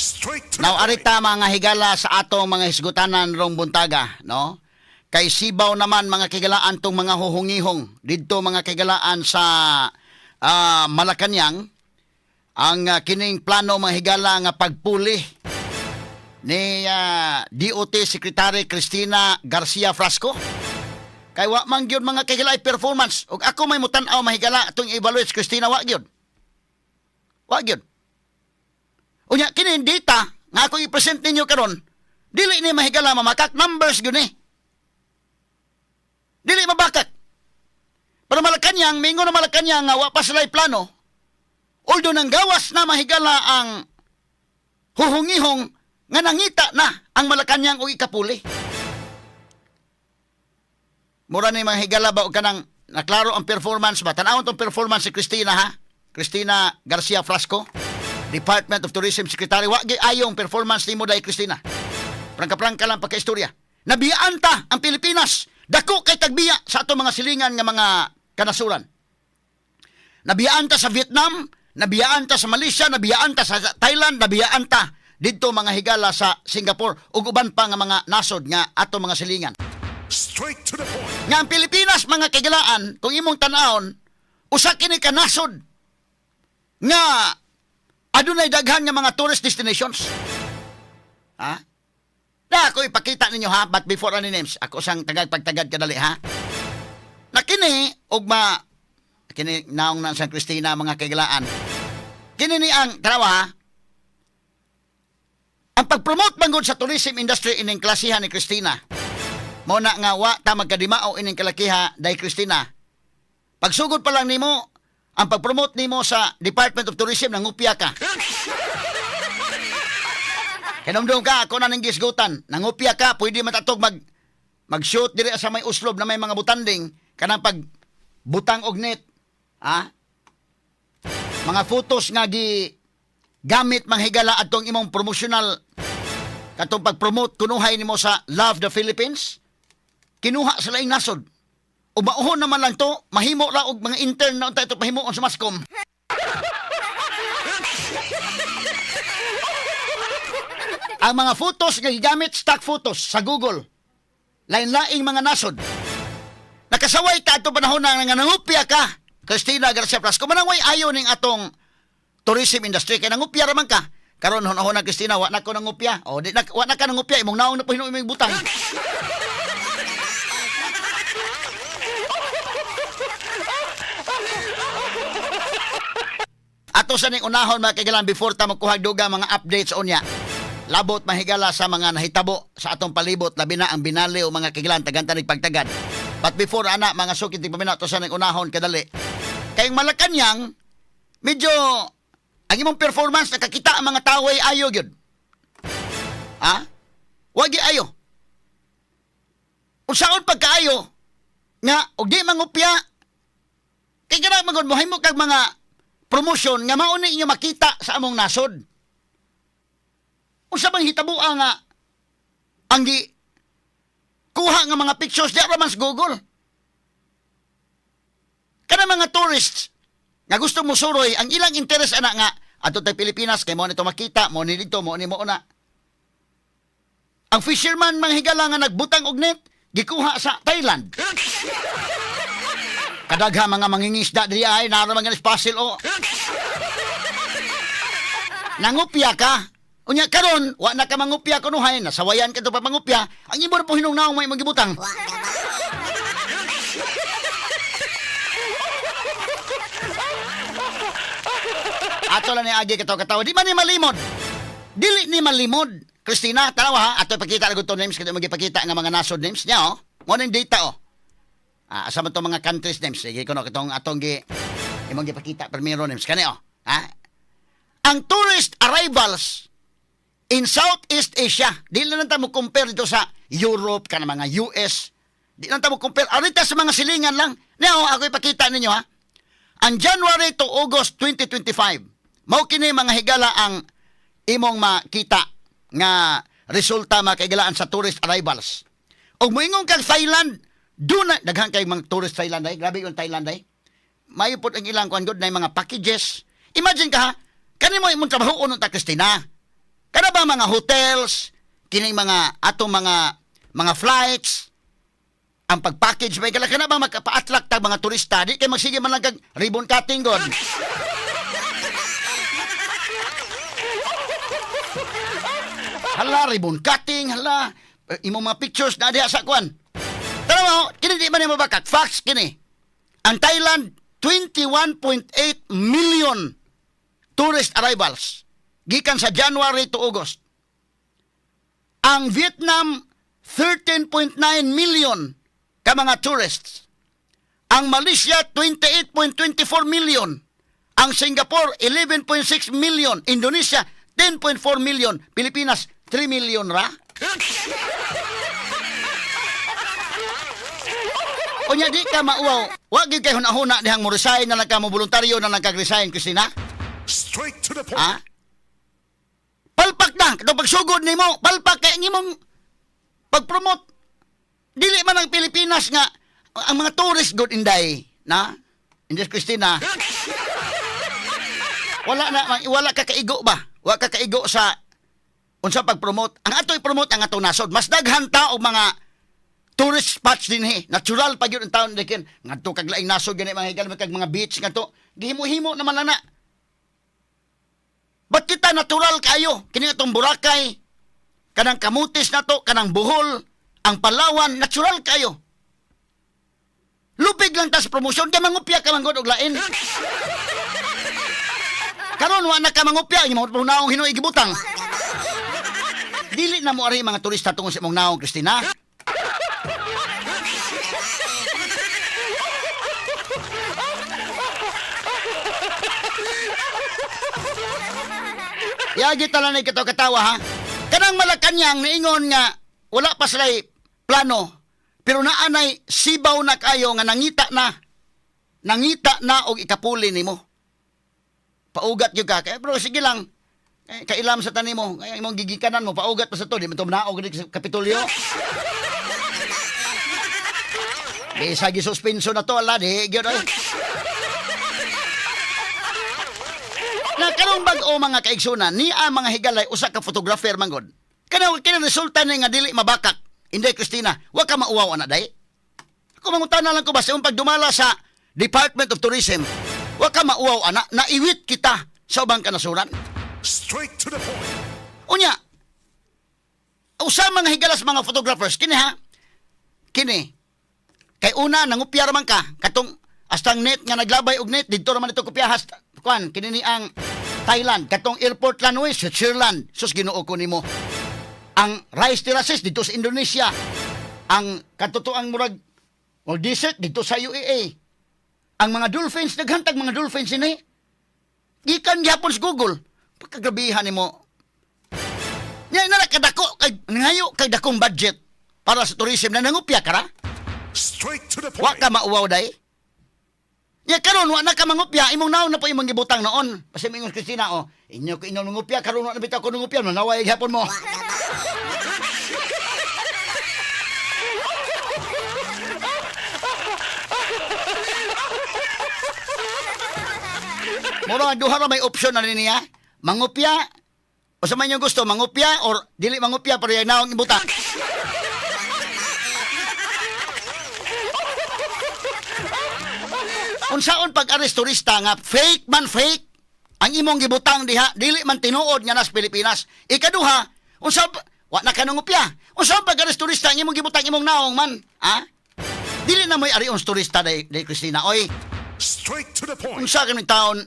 Straight to Now the point. Arita, mga higala, sa atong mga hisgutanan rong buntaga, no? Kay sibaw naman, mga kigalaan, tong mga huhungihong didto, mga kigalaan, sa Malacañang ang kining plano, mga higala, nga pagpuli ni DOT Secretary Cristina Garcia Frasco. Kay wa man gyud, mga kigala, performance. Ug ako may mutan-aw, mahigala, atong evaluate si Cristina, wa gyud. Wa gyud. Unya kini data nga ako i-present ninyo karon, dili ni, mahigala, mamakak, numbers gyud ni. Dili mabakak. Pero Malacañang, mingon na Malacañang nga wa pa sila'y plano. Although nang gawas na, mahigala, ang huhungihong nga nangita na ang Malacañang og ikapuli. Mura ni, mga higala ba, og kanang naklaro ang performance ba? Tanawon tong performance si Cristina, ha. Cristina Garcia Frasco, Department of Tourism Secretary. Wa gyud ayong performance nimo dai, Cristina. Prangka-prangka lang pagkaistorya. Nabiyaan ta ang Pilipinas. Dako kay tagbiya sa atong mga silingan nga mga kanasuran. Nabiyaan ta sa Vietnam, nabiyaan ta sa Malaysia, nabiyaan ta sa Thailand, nabiyaan ta didto, mga higala, sa Singapore ug uban pa nga mga nasod nga ato mga silingan. Straight to the point. Nga ang Pilipinas, mga kagilaan, kung imong tan-awon, usa kini ka nasod nga adunay daghan nga mga tourist destinations. Ha? Na ako ipakita ninyo, ha, but before any names, ako sang tagad pagtagad kadali, ha. Na kini ug ma kini naong na sa Cristina, mga kagilaan. Kini ni ang tarawa, ha. Ang pag-promote manggod sa tourism industry ining klasihan ni Cristina. Mo na nga wa ta magkadimao ining kalakiha dai, Cristina. Pagsugod pa lang nimo, ang pag-promote nimo sa Department of Tourism, nangupya ka. Kinumdum ka, ako na ning gisgutan. Nangupya ka, pwede matatog mag-shoot diri sa may uslob na may mga butanding kanang pag butang og net. Ha? Mga photos nga gi gamit, manghigala, atong imong promotional katong pag-promote kunuhay nimo sa Love the Philippines, kinuha sa laing nasod. O mauhon naman lang to, mahimo ra og mga intern na unta ito pahimuon sa Mascom. Ang mga photos nga gigamit, stock photos sa Google. Lain-laing mga nasod. Nakasaway ta ato panahon na nga nangupya ka, Cristina Garcia Frasco. Manang way ayo ning atong tourism industry kay nangupya ra man ka. Karon hunahuna, Cristina, wa na ko nangupya. O di na, wa na ka nangupya, imong naong na po hinuon imong butang. Ato sa ning unahon, mga kaigalan, before ta magkuha duga mga updates unya. Labot, mahigala, sa mga nahitabo sa atong palibot, labi na ang binali o mga kaigalan tagantan pagtagad. But before ana, mga sukit paminaw, ato sa ning unahon kadali. Kayong Malacañang medyo ang imong performance nakakita ang mga tao ay ayo gyud. Ha? Wagi ayo. Unsaon pagkaayo nga og di mangupya kay kanang magod mohimo kag mga promotion nga mao ni inyo makita sa among nasod. Unsa bang hitaboa nga ang gi kuha nga mga pictures di ra man sa Google? Kana mga tourists nga gusto mo suroy, ang ilang interest ana nga adto tay Pilipinas kay mo nito makita, mo ni dito, mo ni mo na. Ang fisherman, mga higala, nga nagbutang og net gikuha sa Thailand. Kadagha mga mangingisda diri ay nara mga spasil o. Nangupya ka. Unya karon wa na ka mangupya kunuhay, nasawayan ka to pa mangupya. Ang imo na po hinungnaong may magibutang. Ato lang ni agi katawa katawa. Di man ni malimod. Dili ni malimod. Christina, tanawa ha. Ato ipakita na to names kaya magipakita nga mga nasod names niya oh. Mo ning data oh. Ah, asa man to mga countries names? Sige kuno kitong atong gi imong gipakita primero names kani oh. Ha? Ang tourist arrivals in Southeast Asia, di lang ta mo compare dito sa Europe kana mga US. Di lang ta mo compare arita sa mga silingan lang. Niya oh, ako ipakita ninyo ha. Ang January to August 2025, mao kini, mga higala, ang imong makita nga resulta, mga kahigalaan, sa tourist arrivals. Og moingon kag Thailand, do na daghan kay mga tourist Thailand ay, grabe yung Thailand ay. Mayo pod ang ilang kuan gud na mga packages. Imagine ka ha, kani mo imong trabaho ta, Christina. Kani ba mga hotels, kining mga atong mga flights, ang pag-package ba kala kana ba magpa-attract tag mga turista, di kay magsige man lang kag ribbon cutting god. Hala, ribbon cutting, hala. Eh, imong mga pictures na diha sa kwan. Tanaw, kini di man nimo bakak. Facts kini. Ang Thailand, 21.8 million tourist arrivals gikan sa January to August. Ang Vietnam, 13.9 million ka mga tourists. Ang Malaysia, 28.24 million. Ang Singapore, 11.6 million. Indonesia, 10.4 million. Pilipinas, 3 million ra. Unya di ka mauwaw. Wa gyud kay hunahuna dihang mo resign na lang ka, mo voluntaryo na lang kag resign, Christina. Straight to the point. Ha? Palpak na katong pagsugod nimo, palpak kay ang imong pag-promote. Dili man ang Pilipinas nga ang mga tourist good inday, na? Inday Christina. Wala na wala ka kaigo ba? Wa ka kaigo sa unsa pag-promote. Ang ato i-promote ang atong nasod. Mas daghan ta og mga tourist spots dinhi. Natural pa gyud ang taon dikin. Ngadto kag laing nasod gani mga higal kag mga beach ngadto. Gihimo-himo naman na na. Ba't kita natural kayo? Kini atong Boracay, kanang Camotes nato, kanang Bohol, ang Palawan, natural kayo. Lupig lang ta sa promosyon, kay mangupya ka man gud og lain. Karon wa na ka mangupya, imong naong hinuoy gibutang. Dili na mo ari mga turista tungod sa imong naong, Christina. Yagi tala na ikaw katawa ha. Kanang Malacanang niingon nga wala pa sila'y plano pero naanay sibaw na kayo nga nangita na. Nangita na og ikapuli nimo. Paugat gyud ka. Kaya, bro, sige lang. Eh, kailam sa tanimo. Kaya imong gigikanan mo, paugat pa sa to. Di mo ito manaog sa Kapitolyo. Di sa gisuspenso na to, ala, di, gyud, ay. Na karong bag-o mga kaigsunan, ni ang mga higalay usa ka photographer manggod. Kana kini resulta ni nga dili mabakak. Inday Christina, wa ka mauwaw ana day. Ako mangutana lang ko ba sa imong pagdumala sa Department of Tourism, wa ka mauwaw ana, naiwit kita sa ubang kanasuran. Straight to the point. Unya, usa mga higalas mga photographers kini ha. Kini. Kay una nangupya ra man ka katong astang net nga naglabay og net didto ra man ito kopyahas kuan kini ni ang Thailand katong airport runway Switzerland, sus Ginoo ko nimo. Ang rice terraces didto sa Indonesia, ang katotoang murag o desert didto sa UEA, ang mga dolphins, naghantag mga dolphins ini gikan gyapon sa Google. Pagkagrabihan nimo. Nya na kadako kay ngayo kay dakong budget para sa tourism na nangupya ka ra. Straight to the Wa point. ka mauwaw day. Nya karon wa na ka mangupya, imong naon na po imong gibutang noon. Kasi mingon Christina oh, inyo ko inyong nangupya karon wa na bitaw ko nangupya, nanaway gyapon mo. Mura nga duha ra may option na rin niya. Mangupya o sa man yung gusto, mangupya or dili mangupya pero yung naong ibutang. Unsaon pag-arrest turista nga fake man fake ang imong gibutang diha, dili man tinuod nga nas Pilipinas. Ikaduha, unsa wa na ka nangupya. Unsaon pag-arrest turista ang imong gibutang imong naong man, ha? Dili na mo'y arion sa turista day, day Christina. Oy, Straight to the point. unsa kaning taon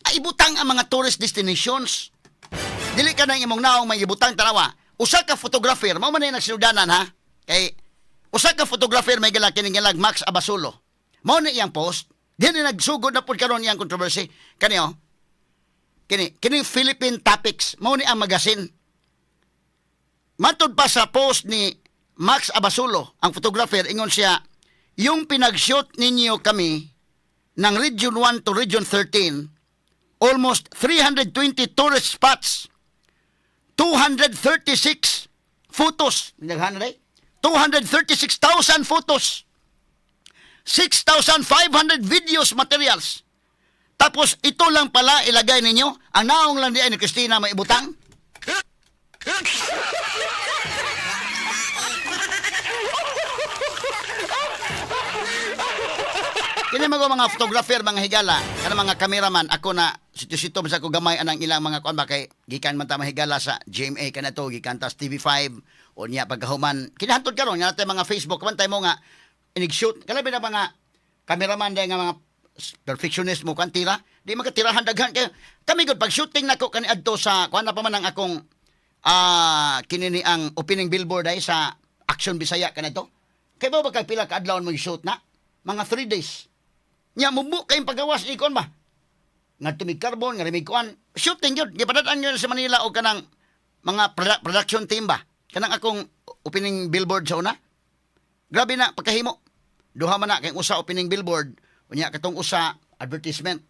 ay ibutang ang mga tourist destinations. Dili ka nang imong naong may ibutang tanawa. Usa ka photographer, mao man na nagsinudanan ha. Kay usa ka photographer may gala kining gilag Max Abasulo. Mao na iyang post. Dili nagsugod na pud karon iyang controversy. Kani oh. Kini kining Philippine Topics mao ni ang magasin. Matod pa sa post ni Max Abasulo, ang photographer, ingon siya, yung pinag-shoot ninyo kami ng Region 1 to Region 13, almost 320 tourist spots, 236 photos, naghan na 236,000 photos, 6,500 videos materials. Tapos ito lang pala ilagay ninyo, ang naong lang di ay ni Christina may ibutang. ko mga photographer, mga higala, kana mga cameraman, ako na sitio-sitio sa ko gamay anang ilang mga kuan ba, kay gikan man ta mahigala sa GMA kana to, gikan ta sa TV5 o niya pagkahuman. Kinahantod karon nga natay mga Facebook man tay mo nga inig-shoot. Kalabi na mga cameraman dahil nga mga perfectionist mo kan tira, di makatirahan daghan kay kami gud pag shooting nako kani adto sa kuan na pa man ang akong kini ni ang opening billboard ay sa Action Bisaya kanadto. Kay ba kay pila ka adlaw mo shoot na? Mga 3 days. Nya mubo kayong pagawas ikon ba? Nga tumig carbon, nga rimig kuan, shooting yun. Gipadadaan yun sa Manila o kanang mga production team ba? Kanang akong opening billboard sa una. Grabe na pagkahimo. Duha man na kay usa opening billboard, unya katong usa advertisement.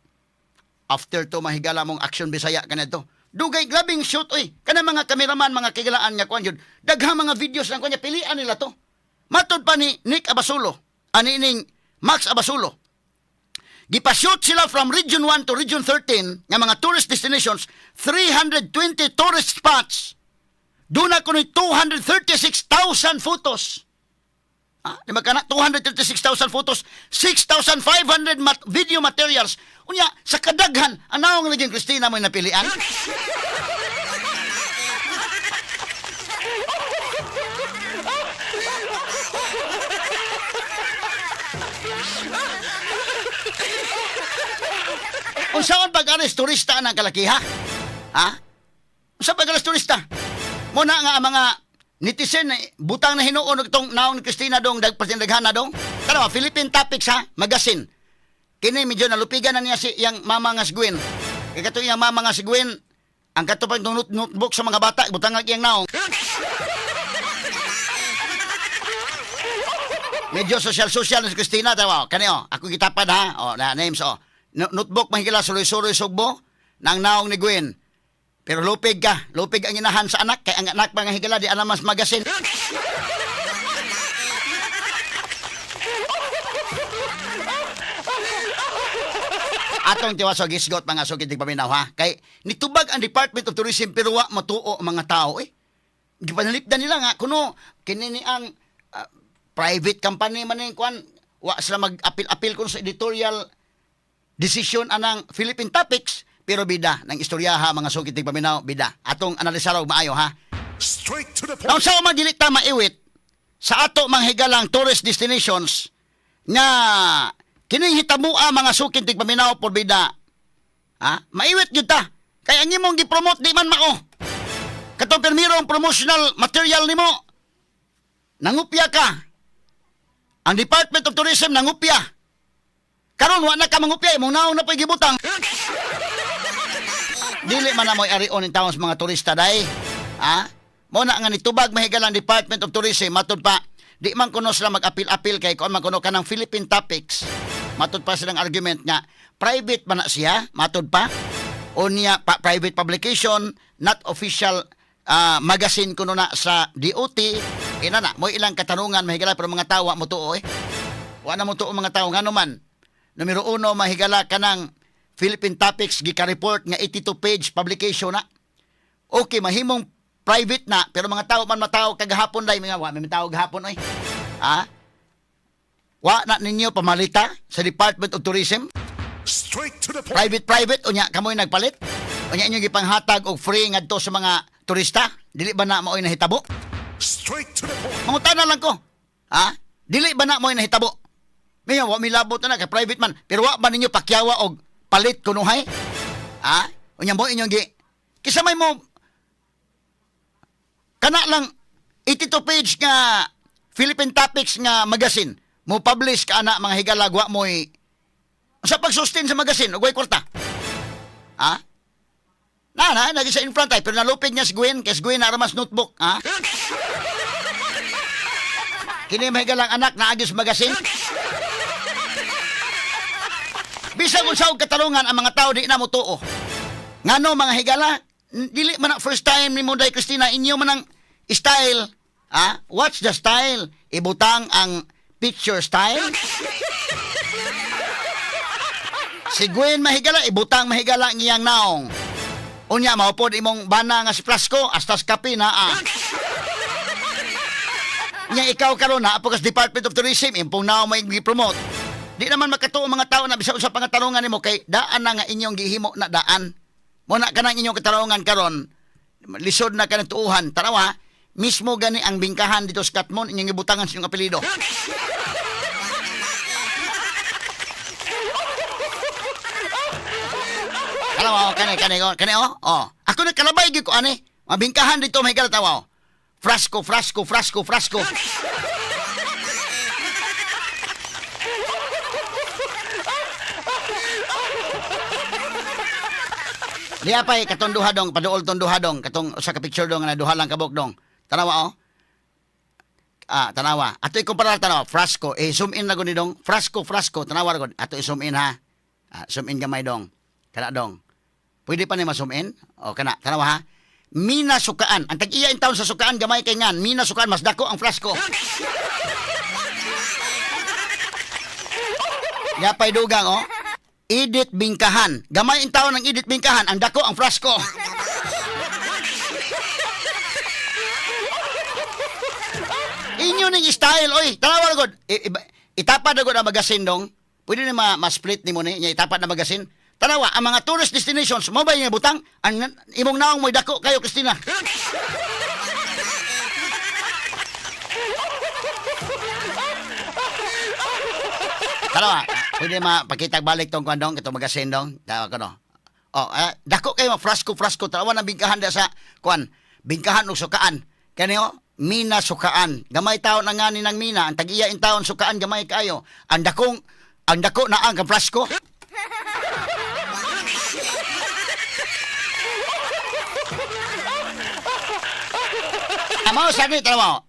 After to mahigala mong Action Bisaya kanadto. Dugay grabing shoot oy. Kanang mga cameraman, mga kigalaan nga kuan yun. Daghang mga videos lang kuan niya, pilian nila to. Matod pa ni Nick Abasulo, ani ning Max Abasulo. Gipashoot sila from Region 1 to Region 13 nga mga tourist destinations, 320 tourist spots. Duna kuno'y 236,000 photos. Ah, di ba kana 236,000 photos, 6,500 video materials. Unya sa kadaghan, ang naong naging Christina mo napilian. Unsaon pag-aris turista ang kalakiha? Ha? Unsa pag-aris turista? Muna nga ang mga netizen eh, butang na hinuon og itong naong ni Christina dong dag daghan na dong. Tanawa Philippine Topics ha, magazine. Kini medyo nalupigan na niya si iyang mama nga si Gwen. Kay kato iyang mama nga si Gwen, ang kato pang notebook sa mga bata, butang nga iyang naong. Medyo social-social na si Christina, tawa. Kani oh, ako gitapad ha. Oh, na names oh. Notebook mahigala suloy-suloy sugbo nang naong ni Gwen. Pero lupig ka, lupig ang inahan sa anak kay ang anak mga higala di ana mas magasin. Atong tiwaso gisgot mga sugid paminaw ha. Kay nitubag ang Department of Tourism pero wa matuo ang mga tao eh. Gipanalipdan nila nga kuno kini ni ang private company man ning kuan, wa sila mag-apil-apil kun sa editorial decision anang Philippine Topics, pero bida ng istorya ha, mga sugid paminaw, bida atong analisar og maayo ha. Straight to the Now point. sa man dili ta maiwit sa ato manghigalang tourist destinations nga kining hitabua mga sukid tigpaminaw por bida ha, maiwit gyud ta kay ang imong gi-promote di man mao katong permirong promotional material nimo. Nangupya ka, ang Department of Tourism nangupya. Karon wa na ka mangupya, imong naong na po'y gibutang. Dili man na mo'y arion in taon sa mga turista day ha. Mo na nga nitubag mahigalang Department of Tourism, matud pa di man kuno sila mag-apil-apil kay kuan man kuno kanang Philippine Topics. Matud pa silang argument nga private man na siya, matud pa unya pa, private publication, not official magazine kuno na sa DOT. Ina na mo ilang katanungan mahigala, pero mga tawa mo tuo eh. Wa na mo tuo mga tao ngano man. Numero uno mahigala kanang Philippine Topics gika-report nga 82 page publication na. Okay, mahimong private na, pero mga tao man matao kagahapon dai mga wa may tao gahapon oy. Ha? Wa na ninyo pamalita sa Department of Tourism? Straight to the point. Private private unya kamoy nagpalit. Unya inyo gipanghatag og free ngadto sa mga turista. Dili ba na maoy nahitabo? Straight to the point. Mangutana lang ko. Ha? Dili ba na mo'y nahitabo? Maya, wa milabot na na, kay private man. Pero wa ba ninyo pakyawa og palit kunuhay? Ha? Unya mo inyong gi... Kisa may mo... Kana lang, 82 page nga Philippine Topics nga magazine. Mo publish ka ana mga higalag wa mo'y sa pag-sustain sa magazine, ug way kwarta. Ha? Na, na, nagi sa in front ay, pero nalupig niya si Gwen, kay si Gwen naramas notebook, ha? Kini may galang anak na agis magasin. Bisag unsa og katarungan ang mga tao di na mo tuo. Ngano mga higala, dili man na first time ni Monday Christina, inyo man ang style. Ha? What's the style? Ibutang ang picture style? Si Gwen mahigala, ibutang mahigala ang iyang naong. Unya, maupod imong bana nga si Flasco, astas kape na ah. Nya ikaw karon na apo kas Department of Tourism, impong naong may gi-promote. Di naman makatuo mga tao na bisan usa pangatarungan nimo kay daan na nga inyong gihimo na daan. Mo na kanang inyong katarungan karon, lisod na kanang tuuhan. Tanawa, mismo gani ang bingkahan dito sa Katmon inyong gibutangan sa inyong apelyido. Tanawa, oh, kani kani oh, kani oh. Oh. Ako nagkalabay gyud ko ani. Mabingkahan dito may tawa oh. Frasco, frasco, frasco, frasco. Diya pa katong duha dong, paduol tong duha dong, katong usa ka picture dong nga duha lang kabuk dong. Tanawa oh. Ah, tanawa. Ato ikumpara tanawa, frasco. Eh, zoom in na gud ni dong. Frasco, frasco. Tanawa ra gud. Ato i-zoom in ha. Ah, zoom in gamay dong. Kana dong. Pwede pa ni ma-zoom in? O kana, tanawa ha. Mina Sukaan. Ang tag-iya in town sa Sukaan gamay kay ngan. Mina Sukaan mas dako ang frasco. Yapay dugang oh. Edit Bingkahan. Gamay in taon ng Edit Bingkahan. Ang dako ang frasco. Inyo ning style, oy. Tanawa na gud. Itapad na gud ang magasin dong. Pwede ni ma-split nimo ni, nya itapad na magasin. Tanawa, ang mga tourist destinations, mo ba yung butang? Ang imong naong mo'y dako kayo, Christina. Tanawa, pwede mapakita balik tong kuan dong, katong magasin dong. Tawa ko no. Oh, dako kayo frasco frasco tanawa ng bingkahan da sa kuan. Bingkahan og sukaan. Kani oh, Mina Sukaan. Gamay taon ang ngani ng Mina, ang tag-iya in taon sukaan gamay kayo. Ang dakong ang dako na ang frasco. Amo sa ni tanawa.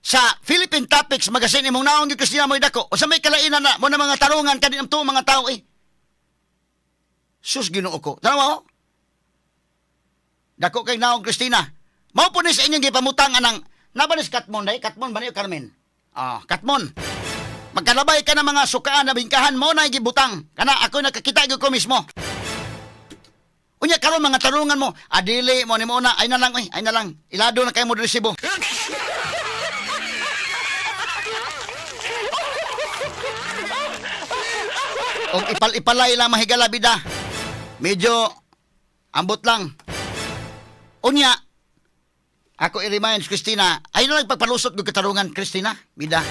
Sa Philippine Topics Magazine imong naong gyud Christina mo'y dako. Usa may kalainan na mo na mga tarungan kani ang tuo mga tao eh. Sus Ginoo ko. Tanawa oh. Dako kay naong Christina. Mao po ni sa inyong gipamutang anang nabanis Katmon day, Katmon ba niyo Carmen? Ah, Katmon. Magkalabay ka ng mga sukaan na bingkahan mo na gibutang. Kana ako nakakita gyud ko mismo. Unya karon mga tarungan mo, adili mo ni mo na ay na lang oy, ay na lang. Ilado na kayo mo diri Cebu. Og ipal-ipalay lang mahigala bida. Medyo ambot lang. Unya, ako i-remind Christina, ay na lang pagpalusot ng katarungan, Christina, bida.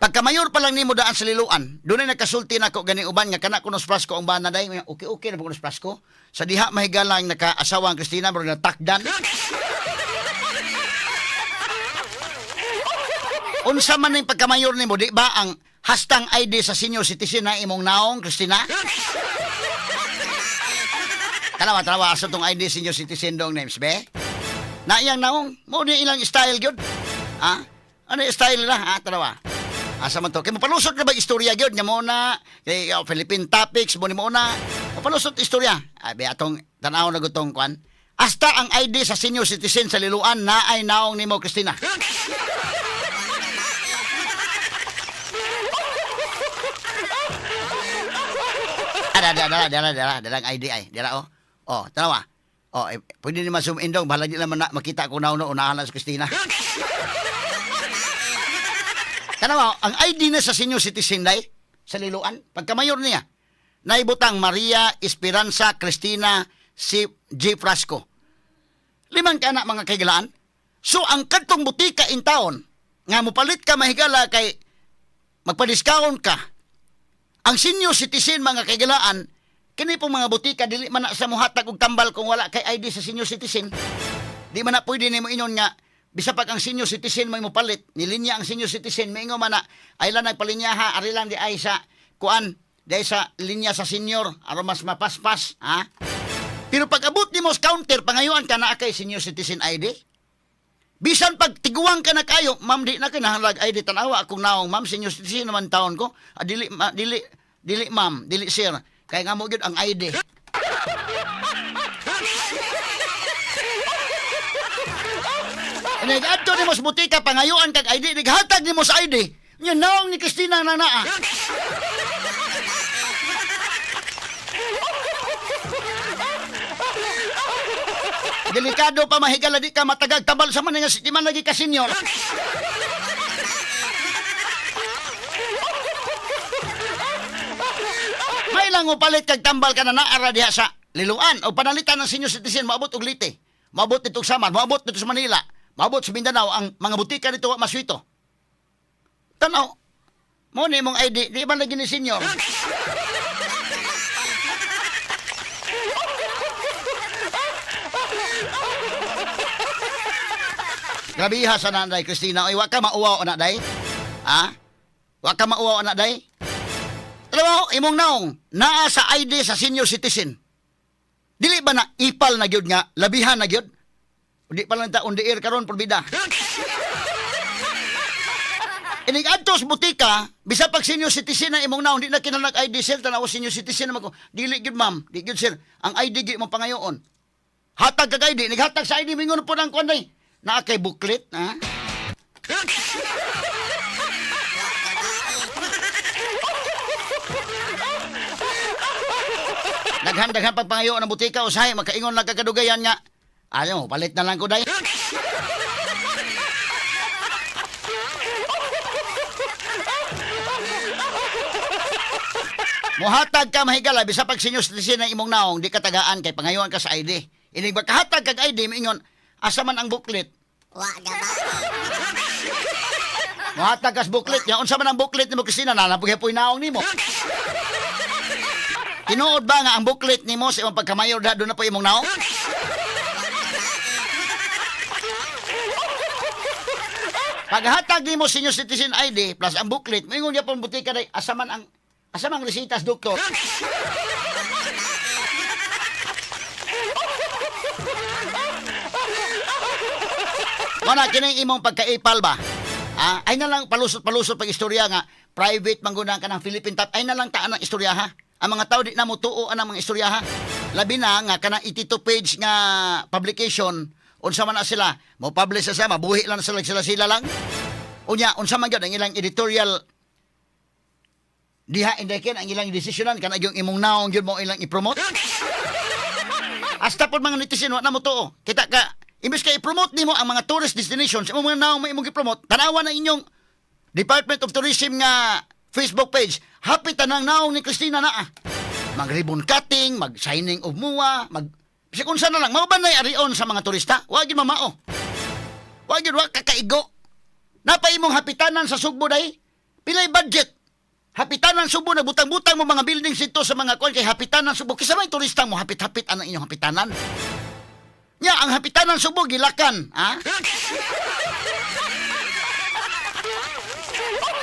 Pagkamayor pa lang nimo daan sa liluan, doon ay nagkasulti na ako gani uban nga kana kuno sa prasko ang bana day. Okay okay na ba kuno sa prasko? Sa diha mahigalang nakaasawa ang Christina pero natakdan. Unsa man ning pagkamayor nimo, di ba ang hastang ID sa senior citizen na imong naong, Christina? Tanawa, tanawa, asa tong ID senior citizen dong names, be? Na iyang naong, mo ni ilang style gyud. Ha? Ano yung style nila, ha? Tanawa. Asa man to? Kay mapalusot na ba yung istorya gyud nga mo na kay oh, Philippine Topics mo ni mo na. Mapalusot istorya. Ay be atong tan-aw na gutong kwan. Hasta ang ID sa senior citizen sa Liloan na ay naong nimo Christina. Ada, ada, ada, ada, ada, ada, ang ID ay. Dira oh. Oh, tanawa. Oh, eh, pwede ni ma-zoom in dong. Bahala di naman na makita ko na uno, unahan lang si Christina. Tanawa, ang ID na sa senior citizen day, sa Liloan, pagkamayor niya, naibutang Maria Esperanza Cristina C. G. Frasco. Limang ka na mga kaigalaan. So, ang kadtong butika in town, nga mopalit ka mahigala kay magpa-discount ka, ang senior citizen mga kaigalaan, kini pong mga butika dili man na sa muhatag og tambal kung wala kay ID sa senior citizen. Di man na pwede nimo ingon nga bisa pag ang senior citizen may mopalit, nilinya ang senior citizen maingon man na ay lang nagpalinya ha, ari lang di ay sa kuan, di ay sa linya sa senior aron mas mapaspas, ha? Pero pag abot nimo sa counter pangayuan ka na kay senior citizen ID. Bisan pag tiguang ka na kayo, ma'am di na kinahanglag ID tanawa akong naong ma'am senior citizen naman taon ko. Ah, dili ma, dili dili ma'am, dili sir. Kay nga mo gyud ang ID. Nag-adto nimo sa butika pangayuan kag ID, naghatag nimo sa ID. Nya naong ni Christina na naa. Delikado pa mahigala di ka matagag tabal sa man nga di man lagi ka senior. Lain lang mo palit kag tambal ka na naara diha sa Liloan o panalitan ng senior citizen moabot og Leyte, moabot dito og Samar, moabot dito sa Manila, moabot sa Mindanao ang mga butika dito wa maswito. Tanaw, mo ni imong ID, di ba lagi ni senior? Grabe ha sa nanday, Christina. Oy, wa ka mauwaw na day. Ha? Wa ka mauwaw na day. Alam mo, imong naong, naa sa ID sa senior citizen. Dili ba na ipal na gyud nga, labihan na gyud? Di pa lang ta on the air karon porbida. Inig adto sa butika, bisa pag senior citizen na imong naong, di na kinahanglan ID sir, tanaw senior citizen naman ko. Dili gyud ma'am, di gyud sir. Ang ID gyud mo pangayoon. Hatag kag ID, nighatag sa ID mingon po ng kuan day. Naa kay booklet, ha? Daghan-daghan pag pangayoon ang butika usahay makaingon lang kagadugayan nga. Ayaw, palit na lang ko day. Muhatag ka mahigala bisa pag senior citizen ang imong naong di katagaan kay pangayoan ka sa ID. Inig makahatag kag ID moingon asa man ang booklet. Wa gaba. Muhatag ka sa booklet niya unsa man ang booklet nimo Christina na napuy naong nimo. Tinuod ba nga ang booklet nimo sa imong pagkamayor da doon na po imong naong? Paghatag nimo senior citizen ID plus ang booklet, moingon gyapon butika day asa man ang asa man ang resitas doktor. Mana kini imong pagkaipal ba? Ah, ay na lang palusot-palusot pag istorya nga private mangguna ka ng Philippine Top. Ay na lang taan ang istorya ha. Ang mga tao di na motuo anang mga istorya ha. Labi na nga kanang 82 page nga publication unsa man na sila, mo publish na sila, mabuhi lang sila sila sila lang. Unya unsa man gyud ang ilang editorial diha indekin ang ilang desisyonan kana yung imong naong gyud mo ilang i-promote. Hasta po mga netizen, wa na mo tuo. Kita ka, imbes ka i-promote nimo ang mga tourist destinations, imong mga naong may imong i-promote, tanawa na inyong Department of Tourism nga Facebook page. Happy tanang naong ni Christina naa. Mag ribbon cutting, mag signing of muwa, mag bisag unsa na lang, mao ba nay arion sa mga turista? Wa gyud mamao. Wa gyud wa kakaigo. Napa imong hapitanan sa Sugbo day? Pilay budget. Hapitanan Sugbo na butang-butang mo mga buildings dito sa mga kuan kay hapitanan Sugbo. Kisa may turista mo hapit-hapit ang inyong hapitanan. Nya ang hapitanan Sugbo gilakan, ha?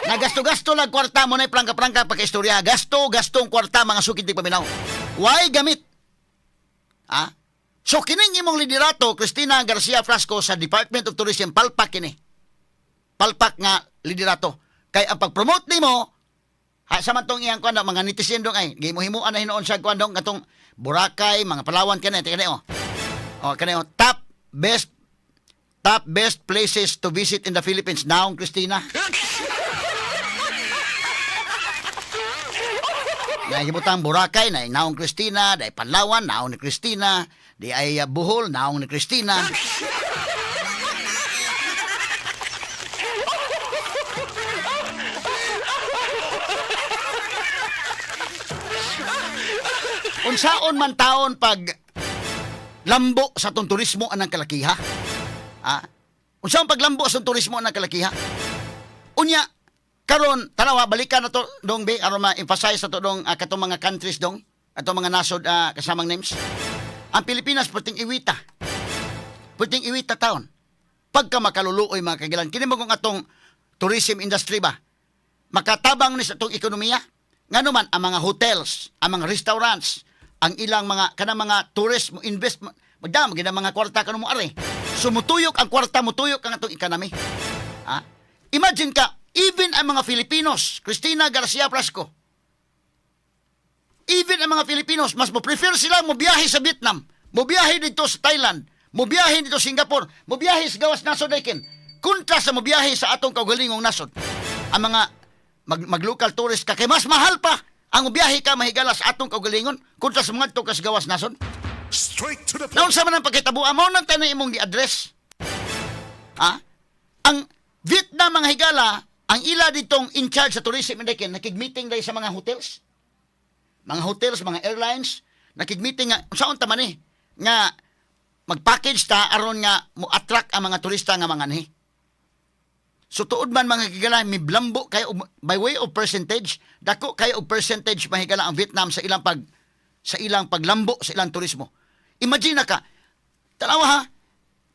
Nagasto-gasto lang kwarta mo na prangka-prangka pagka-istorya. Gasto, gastong kwarta mga sukid di paminaw. Why gamit? Ha? So kining imong liderato Cristina Garcia Frasco sa Department of Tourism palpak kini. Palpak nga liderato. Kay ang pag-promote nimo ha, sa man tong iyang kuan mga netizen dong ay gihimuan na hinuon sa kuan dong katong Boracay, mga Palawan kani kani oh. Oh, kani oh, top best places to visit in the Philippines now, Christina. Nahibutang Boracay, na naong Christina, dai Palawan, naong ni Christina, di ay Bohol, naong ni Christina. Unsaon man taon pag lambo sa tong turismo anang kalakiha? Ah? Unsaon paglambo sa tong turismo anang kalakiha? Unya, karon tanawa balikan na to dong be aron ma-emphasize na to dong katong mga countries dong, atong mga nasod kasamang names. Ang Pilipinas perting iwita. Perting iwita taon. Pagka makaluluoy mga kagilan, kini mo kung atong tourism industry ba? Makatabang ni sa atong ekonomiya. Ngano man ang mga hotels, ang mga restaurants, ang ilang mga kanang mga tourist mo invest magdam gid ang mga kwarta kanu mo are. Sumutuyok ang kwarta mutuyok ang atong ekonomi. Ha? Imagine ka, even ang mga Filipinos, Cristina Garcia Frasco, even ang mga Filipinos, mas mo prefer sila mobiyahe sa Vietnam, mobiyahe dito sa Thailand, mobiyahe dito sa Singapore, mobiyahe sa gawas nasod Aiken, kontra sa mobiyahe sa atong kaugalingong nasod. Ang mga mag-local tourist ka, kay mas mahal pa ang mobiyahe ka mahigala sa atong kaugalingon kontra sa mga ka sa gawas nasod. Straight to the point. Naunsa man ang pagkitabuan mo nang tanay imong gi-address. Ha? Ang Vietnam mga higala, ang ila ditong in charge sa tourism industry nakig-meeting dahil sa mga hotels. Mga hotels, mga airlines, nakig-meeting nga unsaon ta man eh nga mag-package ta aron nga mo-attract ang mga turista nga mga anhi. So tuod man, mga higala, miblambo kayo by way of percentage, dako kayo og percentage, mga higala, ang Vietnam sa ilang paglambo sa ilang turismo. Imagine na ka, tanawa ha,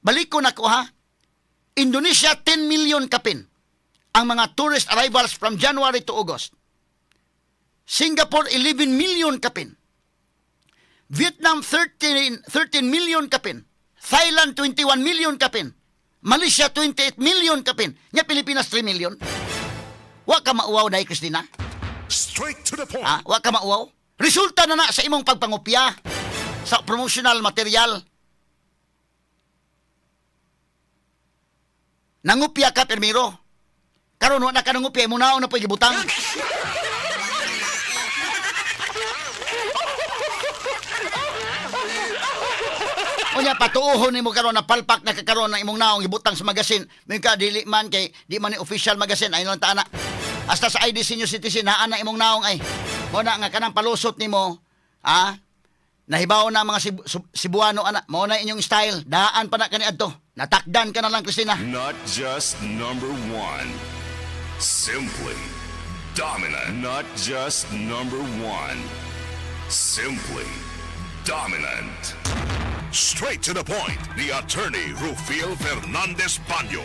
balik ko na ko ha, Indonesia, 10 million kapin ang mga tourist arrivals from January to August. Singapore, 11 million kapin. Vietnam, 13 million kapin. Thailand, 21 million kapin. Malaysia, 28 million kapin. Nya Pilipinas, 3 million. Wa ka mauwaw dai, Christina? Straight to the point. Ha? Wa ka mauwaw? Resulta na na sa imong pagpangopya sa promotional material. Nangupya ka permiro. Karon wa na ka nangupya, imo naon na po gibutang. Unya patuohon nimo karon na palpak na kakaron ng imong naong gibutang sa magasin. May ka dili man kay di man ni official magazine ay lang ta ana. Hasta sa ID senior citizen naa na imong naong ay. Mo na nga kanang palusot nimo, ha? Nahibaw na mga Cebuano ana, mao na inyong style. Daan pa na kani adto. Natakdan ka na lang, Christina. Not just number one. Simply dominant. Not just number one. Simply dominant. Straight to the point. The attorney, Rufil Fernandez Banyo.